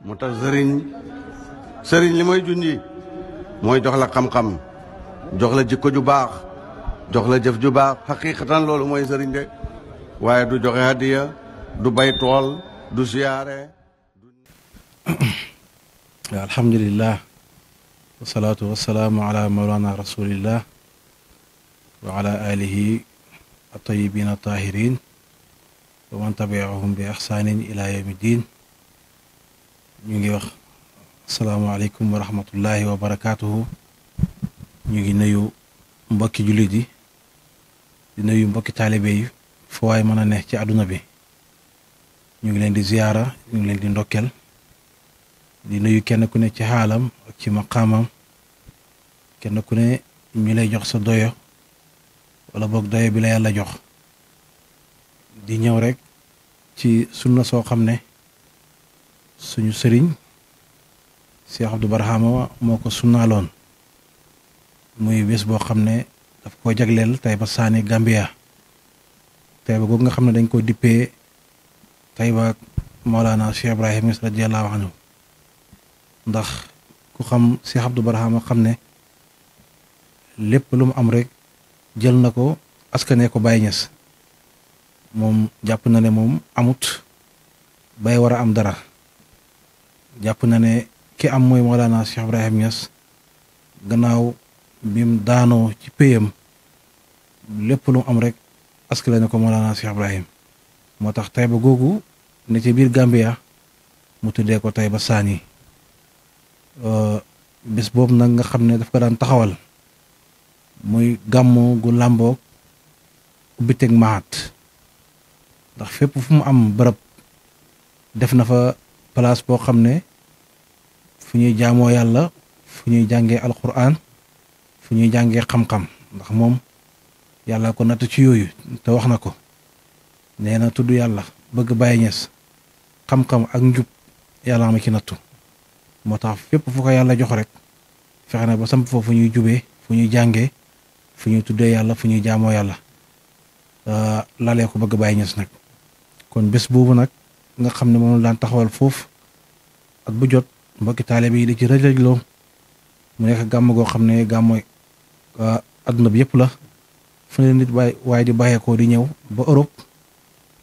moo tax sëriñ li mooy junji mooy jox la xam-xam jox la jikko ju baax jox la jëf ju baax xaqiiqatan loolu mooy sëriñ de waaye du joxe hadiya du bay tool du siyaare. alhamdulillah wasalaatu wasalaamu ala mawlana rasulillah wa ala alihi at-tayyibin at-tahirin wa man tabi'ahum bi ihsanin ila yawmi din. ñu ngi wax asalaamaaleykum wa rahmatullahi wa barakaatuhu. ñu ngi nuyu mbokki jullit yi di nuyu mbokki taalibe yi fu waay mën a ne ci àdduna bi. ñu ngi leen di ziyaara ñu ngi leen di ndokkel di nuyu kenn ku ne ci xaalam ak ci maqaamam kenn ku ne ñu lay jox sa doyo wala boog doyo bi la yàlla jox di ñëw rek ci sunna soo xam ne suñu sëriñ Cheikh Abdou Barhama moo ko sunnaaloon muy bés boo xam ne daf koo jagleel Taïba Sané Gambia Taïba googu nga xam ne dañ koo dippee Taïba Mawlana Cheikh Ibrahim Niass radiyallahu anhu ndax ku xam Cheikh Abdou Barhama xam ne lépp lu mu am rek jël na ko askanee ko Baye Niass moom jàpp na ne moom amut bay war a am dara jàpp na ne ki am mooy Mawlana Cheikh Ibrahim Niass gannaaw bim daanoo ci péyam lépp lu mu am rek askanee ko Mawlana Cheikh Ibrahim moo tax Taïba googu ne ci biir Gambia mu tuddee ko Taïba Sané bés boobu nag nga xam ne daf ko daan taxawal muy gàmmu gu làmboo ubbiteg maat ndax fépp fu mu am bërëb def na fa place boo xam ne fu ñuy jaamoo yàlla fu ñuy jàngee alquran fu ñuy jàngee xam-xam ndax moom yàlla ko natt ci yooyu te wax na ko nee na tudd yàlla bëgg Baye Niass xam-xam ak njub yàlla ma ci nattu moo tax fépp fu ko yàlla jox rek fexe na ba samp foofu fu ñuy jubee fu ñuy jàngee fu ñuy tuddee yàlla fu ñuy jaamoo yàlla lalee ko bëgg Baye Niass nag kon bés boobu nag nga xam ne moom daan taxawal foofu ak bu jot mbokki taalibe yi di ci rëj-rëjloo mu nekk gàmm goo xam ne gàmmooy adduna bi yëpp la fu ne nit waaye di bàyyeekoo di ñëw ba Europe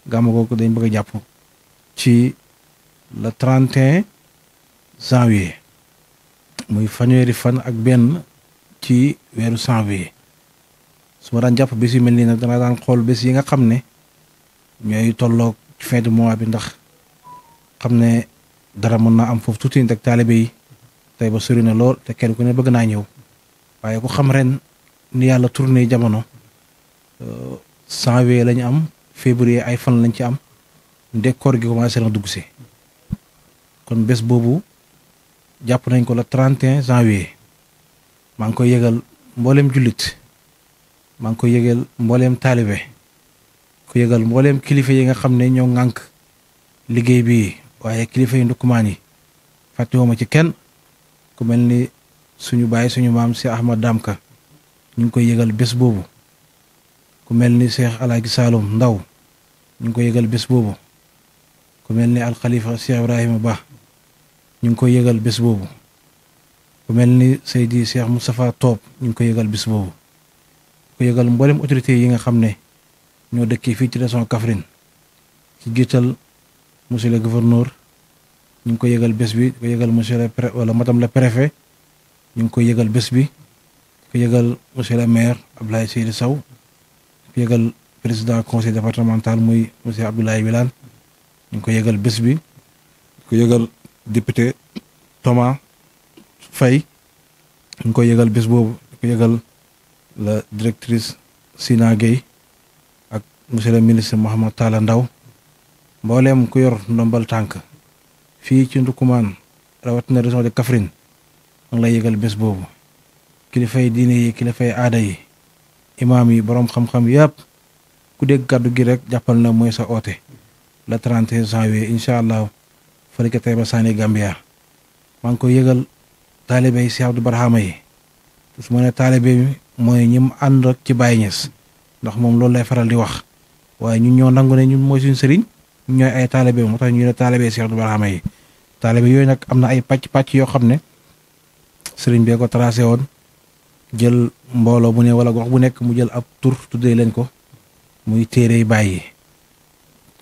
gàmm googu dañ bëgg a jàpp ci le 31 janvier muy fanweeri fan ak benn ci weeru janvier su ma daan jàpp bés yu mel nii nag dana daan xool bés yi nga xam ne ñooy tolloog fin de mois bi ndax xam ne dara mën naa am foofu tuuti nit ak taalibe yi Taïba sori na lool te kenn ku ne bëgg naa ñëw waaye ku xam ren ni yàlla tourné jamono janvier lañu am février ay fan lañ ci am ndek koor gi commencé na dugg si kon bés boobu jàpp nañ ko le 31 janvier maa ngi koy yëgal mbooleem jullit maa ngi koy yëgal mbooleem taalibe ko yëgal mbooleem kilifa yi nga xam ne ñoo ŋànk liggéey bi waaye kilifa yi ndukkumaan yi fàttewuma ci kenn ku mel ni suñu baay suñu maam Cheikh Ahmad Damka ñu ngi koy yëgal bés boobu ku mel ni Cheikh Alaaji Saloum Ndaw ñu ngi koy yëgal bés boobu ku mel ni alxalifa Cheikh Ibrahima Ba ñu ngi koy yëgal bés boobu ku mel ni Seydi Cheikh Moustapha Toob ñu ngi koy yëgal bés boobu ko yëgal mboolem autorités yi nga xam ne ñoo dëkkee fii ci région Kaffrine ci jiital monsieur le gouverneur ñu ngi koy yëgal bés bi ko yëgal monsieur le wala madame le préfet ñu ngi koy yëgal bés bi ko yëgal monsieur le maire Abdoulaye Seydou Sow ko yëgal président conseil départemental muy monsieur Abdoulaye Wilane ñu ngi koy yëgal bés bi ko yëgal député Thomas Faye ñu ngi koy yëgal bés boobu ko yëgal la directrice Sina Gueye ak monsieur le ministre Mouhamed Talla Ndaw mbooleem ku yor ndombal tànk fii ci Ndoukoumane rawatina région de Kaffrine ma ngi lay yëgal bés boobu kilifay diine yi kilifay aada yi imaam yi boroom xam-xam yëpp ku dégg kàddu gi rek jàppal na mooy sa oote le 31 janvier incha allah fële ca Taïba Sané Gambia maa ngi koy yëgal taalibe yi Cheikh Abdou Barhama yi su ma ne taalibe bi mooy ñi mu ànd ak ci Baye Niass ndax moom loolu lay faral di wax waaye ñun ñoo nangu ne ñun mooy suñu sëriñ ñun ñooy ay taalibe moo tax ñu ne taalibe Cheikh Abdou Barhama yi taalibe yooyu nag am na ay pàcc yoo xam ne sëriñ bee ko tracé woon jël mbooloo bu ne wala gox bu nekk mu jël ab tur tuddee leen ko muy téere bàyyi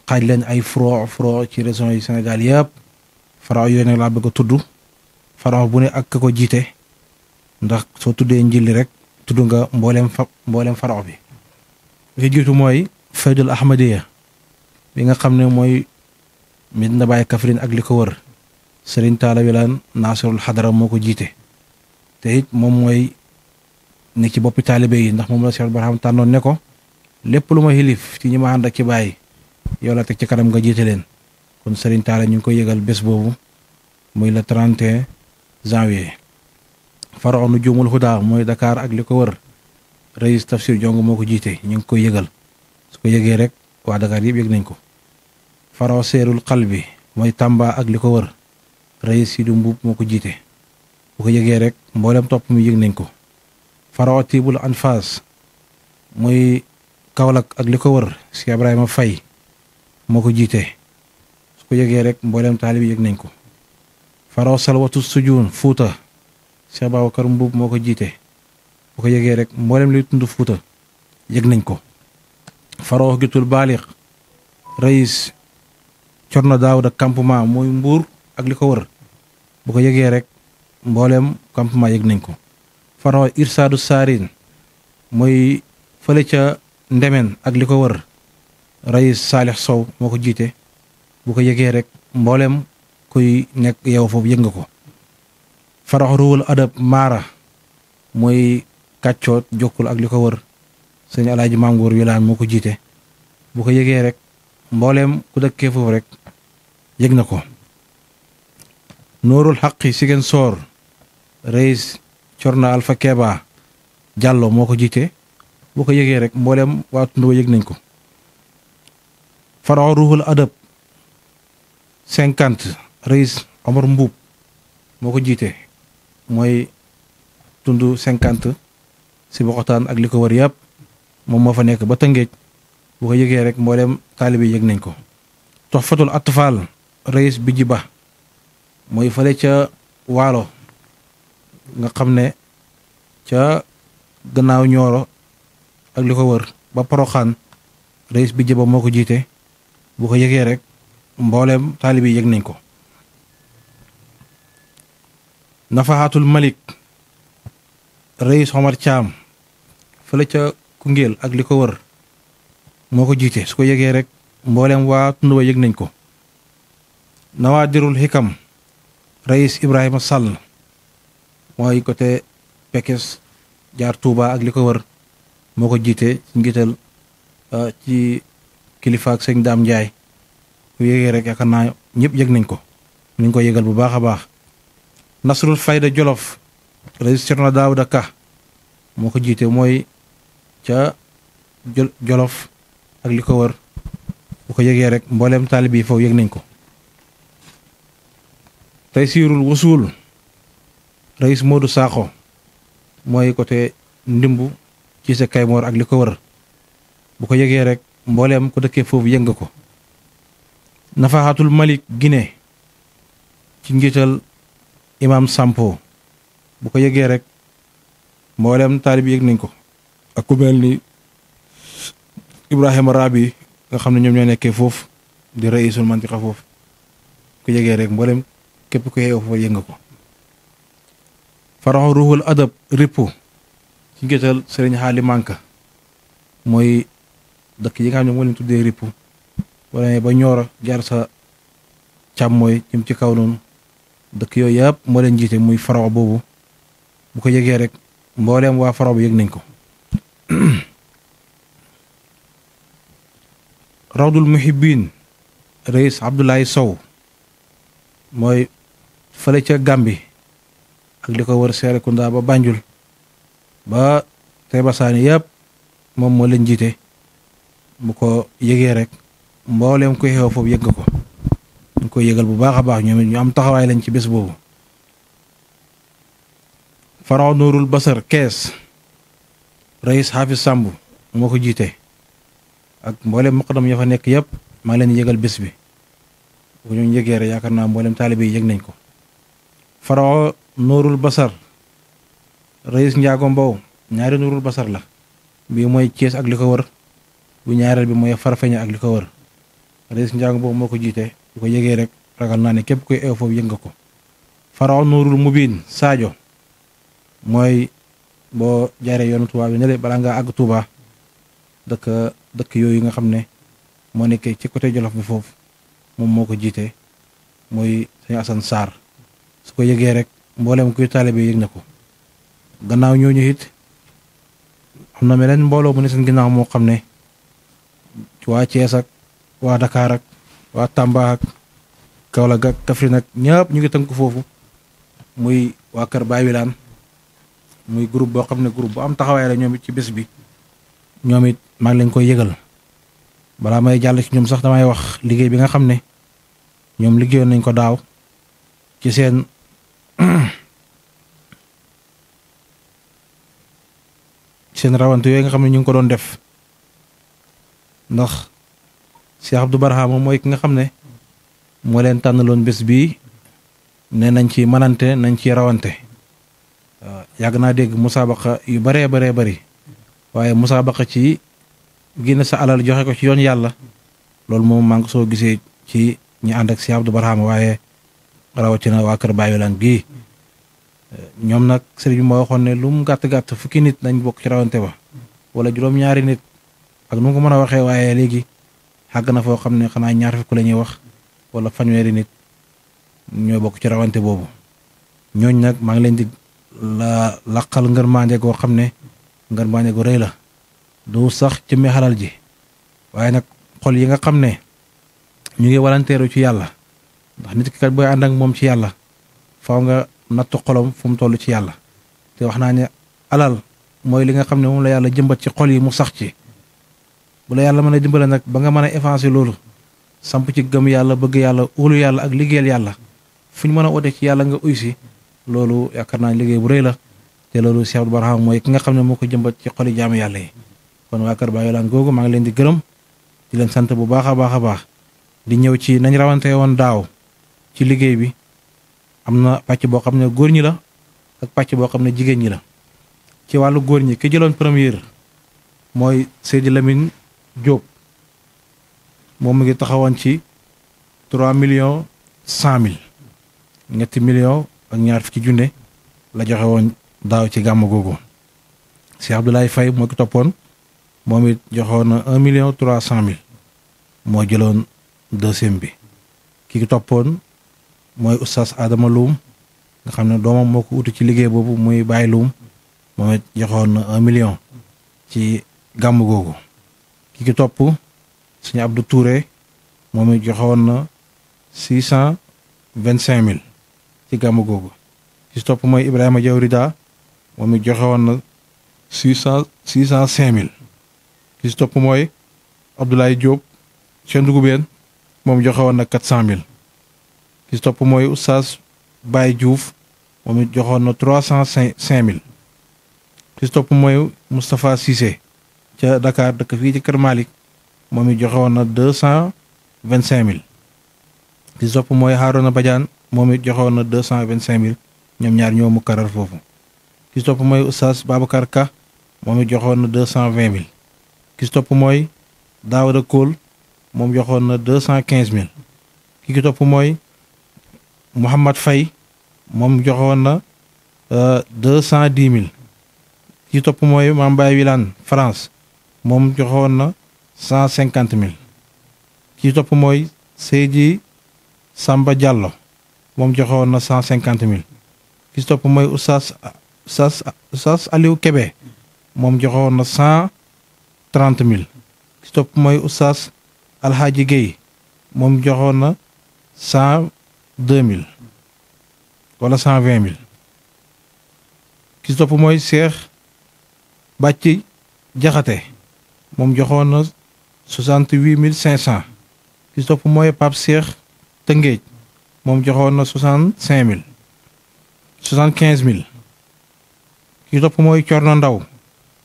xaaj leen ay fro ci régions yi Sénégal yëpp faraw yooyu nag laa bëgg a tudd faraw bu ne ak ka ko jiite ndax soo tuddee njilli rek tudd nga mbooleem faraw bi li jiitu mooy faydul ahmadiya bi nga xam ne mooy Medina Baye Kaffrine ak li ko wër Sëriñ Taala Wilane Naasirul Xadara moo ko jiite te it moom mooy ne ci boppi taalibe yi ndax moom la Cheikh Barham tànnoon ne ko lépp lu ma xilif ci ñi ma ànd ak ci bàyyi yow la teg ci kanam nga jiite leen kon Sëriñ Taala ñu ngi koy yëgal bés boobu muy le 31 janvier. Faraw nu Juumul Huda mooy Dakar ak li ko wër Rayis Tafsir Jong moo ko jiite ñu ngi koy yëgal su ko yëgee rek waa Dakar yëpp yëg nañ ko. Faraw Seerul Qalbi mooy Tamba ak li ko wër Rayis Sidu Mbuub moo ko jiite bu ko yëgee rek mboolem topp mi yëg nañ ko. Faraw Tiibul Anfas mooy Kaolack ak li ko wër si Ibrahima Fay moo ko jiite su ko yëgee rek mboolem taalib yëg nañ ko. Faraw Salwatu Sujuun Fuuta Cheikh Babacar Mbuub moo ko jiite bu ko yëgee rek mboolem luy tund Fuuta yëg nañ ko. Faraw Gitul Baalix Rayis Corno Daawuda campement mooy Mbuur ak li ko wër bu ko yëgee rek mboolem campement yëg nañ ko. Faraw Irsaadu Saarin mooy fële ca Ndemen ak li ko wër Rayis Saalix Sow moo ko jiite bu ko yëgee rek mboolem kuy nekk yow foofu yëg nga ko. Faraw Ruwul Adab Maara mooy kàccoot jokkul ak li ko wër sëñ Alaaji Mangoor Wilaan moo ko jiite bu ko yëgee rek mboolem ku dëkkee foofu rek yëg na ko. Noorul Xaqi Ziguinchor Rayis Corna Alpha Keba Jàllo moo ko jiite bu ko yëgee rek mboolem waa tund ba yëg nañ ko. Faraw Ruhul Adab 50 Rayis Omar Mbuub moo ko jiite mooy tund 50 si Boxotaan ak li ko wër yëpp moom moo fa nekk ba Tëngéej bu ko yëgee rek mboolem taalibe yëg nañ ko. Toxfatul Atfal Rayis Bijji Ba mooy fale ca Waalo nga xam ne ca gannaaw Ñooro ak li ko wër ba Poroxaan Rayis Bijji Ba moo ko jiite bu ko yëgee rek mboolem taalibe yëg nañ ko. Nafahatul Malik Rayis Omar Caam fële ca Koungheul ak li ko wër moo ko jiite su ko yëgee rek mboolem waa tund ba yëg nañ ko. Nawaadirul Hikam Rayis Ibrahima Sall mooy côté Pekes jaar Touba ak li ko wër moo ko jiite ci njiital ci kilifa ak sëñ Daam Njaay bu yëgee rek yaakaar naa ñëpp yëg nañ ko ñu ngi ko yëgal bu baax a baax. Nasrul Fayda Jolof Rayis Cerno Daawuda Ka moo ko jiite mooy ca Jolof ak li ko wër bu ko yëgee rek mboolem taalib yi foofu yëg nañ ko. Taysirul Wusul Rayis Modou Sakho mooy côté Ndimbu ci sa Kaymoor ak li ko wër bu ko yëgee rek mboolem ku dëkkee foofu yëg nga ko. Nafahatul Malik Guinée ci njiital Imam Sampo bu ko yëgee rek mboolem taalib yëg nañ ko ak ku mel ni Ibrahima Rabi nga xam ne ñoom ñoo nekkee foofu di rayisul mantiqa foofu ku yëgee rek mboolem képp ku yeewu foofu yëg nga ko. Faraw Ruhul Adab Ripu ci njiital Sëriñ Xaali Manka mooy dëkk yi nga xam ne moo leen tuddee Ripu wala ba Ñooro jaar sa càmmooy jëm ci kaw noonu dëkk yooyu yëpp moo leen jiite muy Faraw boobu bu ko yëgee rek mbooleem waa Faraw bi yëg nañ ko. Rawdul Muhibbin Rayis Abdoulaye Sow mooy fële ca Gàmbi ak li ko wër Serekunda ba Banjul ba Taïba Sané yëpp moom moo leen jiite bu ko yëgee rek mbooleem koy xew foofu yëg nga ko ñu koy yëgal bu baax a baax ñoom ñu am taxawaay lañ ci bés boobu. Faraw Nuurul Basar Kees Rayis Hafiz Samb moo ko jiite ak mboolem muqaddam ya fa nekk yëpp maa ngi leen yëgal bés bi. bu ñu yëgee rek yaakaar naa mboolem taalibe yi yëg nañ ko. Farao Nuurul Basar Rayis Njaago Mbow ñaari Nuurul Basar la bii mooy Thiès ak li ko wër bu ñaareel bi mooy Farfeñe ak li ko wër Rayis Njaago Mbow moo ko jiite bu ko yëgee rek ragal naa ne képp koy eew foofu yëg nga ko. Farao Nuurul Mubin Sadio mooy boo jaaree yoonu Touba bi ne le balaa ngaa àgg Touba dëkk yooyu nga xam ne moo nekkee ci côté Jolof bi foofu moom moo ko jiite mooy sëñ Assane Sarr su ko yëgee rek mboolem kuy taalibe yëg na ko. gannaaw ñooñu it am na meneen mbooloo bu ne seen ginnaaw moo xam ne waa Thiès ak waa Dakar ak waa Tamba ak Kaolack ak Kaffrine ak ñëpp ñu ngi tënk foofu muy waa Kër Baay Wilane muy groupe boo xam ne groupe bu am taxawaay la ñoom it ci bés bi ñoom it maa ngi leen koy yëgal. balaa may jàll ci ñoom sax damay wax liggéey bi nga xam ne ñoom liggéeyoon nañ ko daaw ci seen rawante yooyu nga xam ne ñu ngi ko doon def ndax Cheikh Abdou Barhama mooy ki nga xam ne moo leen tànnaloon bés bii ne nañ ci manante nañ ci rawante. yàgg naa dégg musaabaqa yu baree bari waaye musaabaqa ci génne sa alal joxe ko ci yoon yàlla loolu moom maa ngi soo gisee ci ñi ànd ak Cheikh Abdou Barhama waaye rawatina waa Kër Baay Wilane gii ñoom nag sëriñ bi moo waxoon ne lu mu gàtt fukki nit nañ bokk ci rawante ba wala juróom-ñaari nit ak nu mu ko mën a waxee waaye léegi xàgg na foo xam ne xanaa ñaar fukk la ñuy wax wala fanweeri nit ñoo bokk ci rawante boobu. ñooñ nag maa ngi leen di laqal ngërmaande goo xam ne ngërmaande gu rëy la du sax ci xalal ji waaye nag xol yi nga xam ne ñu ngi walanteeru ci yàlla ndax nit ki kat booy ànd ak moom ci yàlla faaw nga nattu xolom fu mu toll ci yàlla te wax naa ne alal mooy li nga xam ne moom la yàlla jëmbat ci xol yi mu sax ci bu la yàlla mën a dimbale nag ba nga mën a effacer loolu samp ci gëm yàlla bëgg yàlla óolu yàlla ak liggéeyal yàlla fu ñu mën a oote ci yàlla nga uy si loolu yaakaar naa liggéey bu rëy la te loolu Cheikh Abdou Barhama mooy ki nga xam ne moo ko jëmbat ci xoli jaamu yàlla yi. kon waa Kër Baay Wilane googu maa ngi leen di gërëm di leen sant bu baax a baax di ñëw ci nañ rawante woon daaw ci liggéey bi am na pàcc boo xam ne góor ñi la ak pàcc boo xam ne jigéen ñi la. ci wàllu góor ñi ki jëloon première mooy Seydi Lamine Diop moom mu ngi taxawoon ci 3,100,000 ñetti millions ak ñaar fukki junne la joxe woon daaw ci gàmm googu. Cheikh Abdoulaye Faye moo ki toppoon moom it joxoon na 1,300,000 moo jëloon deuxième bi. ki toppoon mooy oustaz Adama Loum nga xam ne doomam moo ko uti ci liggéey boobu muy Baye Loum moom it joxoon na 1 million ci gàmm googu. ki topp sëñ Abdou Touré moom it joxoon na 625,000 ci gàmm googu. ki topp mooy Ibrahima Diawrida moom it joxewoon na 605,000. ki topp mooy Abdoulaye Diop ca Ndugubeen moom joxewoon na 400,000. ki topp mooy oustaz Baye Diouf moom it joxoon na 305,000. ki topp mooy Moustapha Cissé ca Dakar dëkk fii ci Kër Malick moom it joxewoon na 225,000. ki topp mooy Harouna Badiane moom it joxewoon na 225,000 ñoom ñaar ñoo mu karar foofu. ki topp mooy oustaz Babacar Ka moom it joxoon na 220,000. ki topp mooy Daouda Kool moom joxoon na 215,000. ki topp mooy Mouhamad Faye moom joxoon na 210,000. ki topp mooy Mame Baye Wilane France moom joxoon na 150,000. ki topp mooy Seydi Samba Diallo moom joxoon na 150,000. ki topp mooy oustaz Aliou Kébé moom joxoon na 130,000. ki topp mooy oustaz Alhaji Guèye moom joxoon na 102,000 wala 120,000. ki topp mooy Cheikh Bàcci Jaxate moom joxoon na 68,500. ki topp mooy Pape Cheikh Tëngéej moom joxoon na 75,000. ki topp mooy Corno Ndaw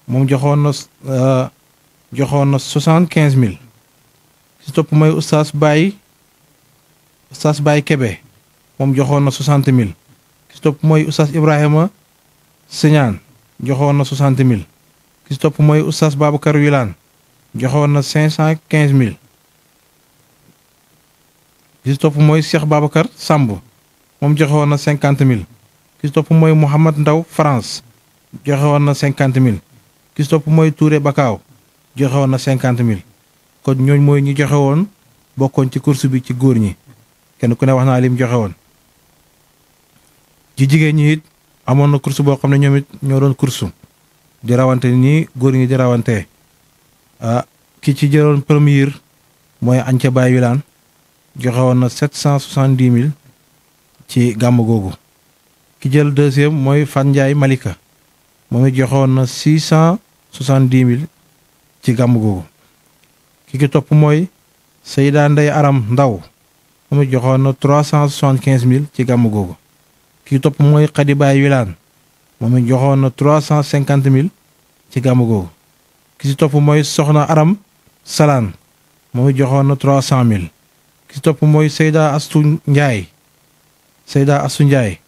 moom joxoon na 75,000. ki topp mooy oustaz Baye oustaz Baye Kebe moom joxoon na 60 000 ki si topp mooy oustaz Ibrahima Siñaan joxoon na 60 000 ki si topp mooy oustaz Babacar Wilane joxoon na 515 000 ki si topp mooy Cheikh Babacar Samb moom joxewoon na 50 000 ki si topp mooy Mouhamad Ndaw France joxewoon na 50 000 ki si topp mooy Touré Bakaaw joxewoon na 50 000 kon ñooñ mooy ñi joxe woon bokkoon ci course bi ci góor ñi kenn ku ne wax naa lim joxe woon. ci jigéen ñi it amoon na course boo xam ne ñoom it ñoo doon course di rawante nii góor ñi di rawante ki ci jëloon première mooy Anca Baye Wilane joxe woon na 770 000 ci gàmm googu. ki jël deuxième mooy Fan Ndiaye Malika moom it joxe woon na 670 000 ci gàmm googu. ki topp mooy Seyda Ndey Aram Ndaw moom it joxoon na 375 000 ci gàmm googu. ki topp mooy Khady Baye Wilane moom it joxoon na 350 000 ci gàmm googu. ki si topp mooy Soxna Aram Salaan moom it joxoon na 300 000. ki si topp mooy Seyda Astu Ndiaye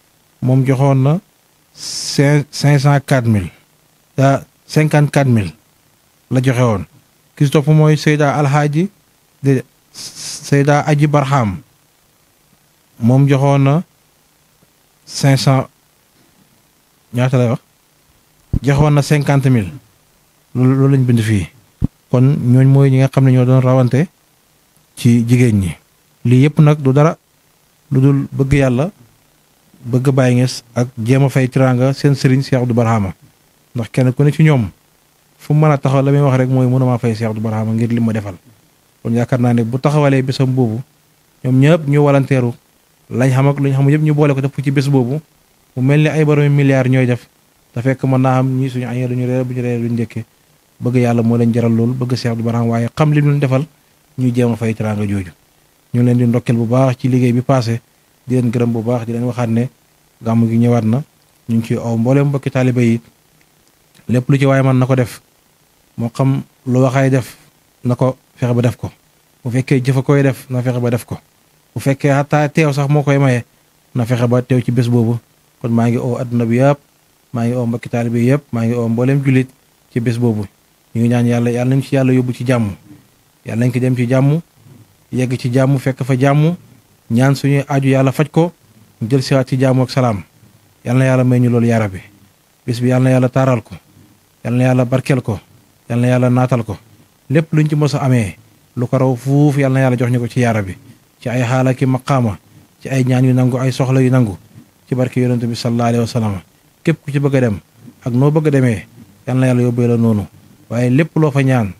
moom joxoon na 504 000 54 000 la joxe woon. ki si topp mooy Seyda Alhaaji de Seyda Aji Barham moom joxoon na 500 ñaata lay wax joxoon na 50 000 loolu lañ bind fii. kon ñooñ mooy ñi nga xam ne ñoo doon rawante ci jigéen ñi. lii yëpp nag du dara lu dul bëgg yàlla bëgg Baay Ñas ak jéem a fay tiraanga seen sëriñ Cheikh Abdou Barhama ndax kenn ku ne ci ñoom fu mu mën a taxaw la muy wax rek mooy mënuma fay Cheikh Abdou Barhama ngir li ma defal. kon yaakaar naa ne bu taxawalee bésam boobu ñoom ñëpp ñu walanteeru lañ xam ak luñ xam yëpp ñu boole ko def ci bés boobu mu mel ni ay borom milliards ñooy def te fekk mën naa xam ñii suñu añee duñu reer bu ñu reer duñu njëkkee bëgg yàlla moo leen jaral loolu bëgg Cheikh Abdou Barhama waaye xam li ñu defal ñuy jéem a fay tiraanga jooju. ñu leen di ndokkeel bu baax ci liggéey bi passé di leen gërëm bu baax di leen waxaat ne gàmm gi ñëwaat na ñu ngi ci aw mbooleem mbokki taaliba yi lépp lu ci waaye man na ko def moo xam lu waxaay def na ko fexe ba def ko bu fekkee jëfa koy def na fexe ba def ko bu fekkee xataa teew sax moo koy maye na fexe ba teew ci bés boobu. kon maa ngi oo adduna bi yëpp maa ngi oo mbokki taaliba yi yëpp maa ngi oo mbooleem jullit ci bés boobu ñu ngi ñaan yàlla nañ ci yàlla yóbbu ci jàmm yàlla nañ ko dem ci jàmm yegg ci jàmm fekk fa jàmm ñaan suñuy aju yàlla faj ko jël siwaat ci jàmm ak salaam yal na yàlla may ñu loolu yaara bi bis bi yal na yàlla taaral ko yal na yàlla barkeel ko yal na yàlla naatal ko lépp luñ ci mos a amee lu ko raw fuuf yal na yàlla jox ñu ko ci yaara bi ci ay xaala ki maqaama ci ay ñaan yu nangu ay soxla yu nangu ci barke yonent bi sallallahu alayhi wa sallam képp ku ci bëgg a dem ak noo bëgg a demee yal na yàlla yóbbee la noonu waaye lépp loo fa ñaan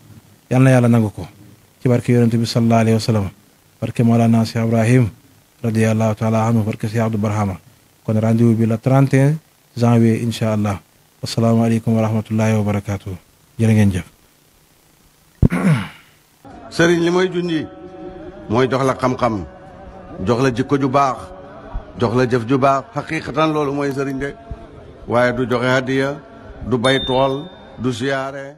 yal na yàlla nangu ko ci barke yonent bi sallallahu alayhi wa sallam barke Mawlana Cheikh Ibrahim radiyallahu taala anhu barke Cheikh Abdou Barhama kon rendez-vous bi la 31 janvier incha allah asalaamaaleykum wa rahmatullahi wa barakaatu jërë ngeen jëf. sëriñ li mooy junji mooy jox la xam-xam jox la jikko ju baax jox la jëf ju baax xaqiqatan loolu mooy sëriñ de waaye du joxe hadiya du bay tool du siyaare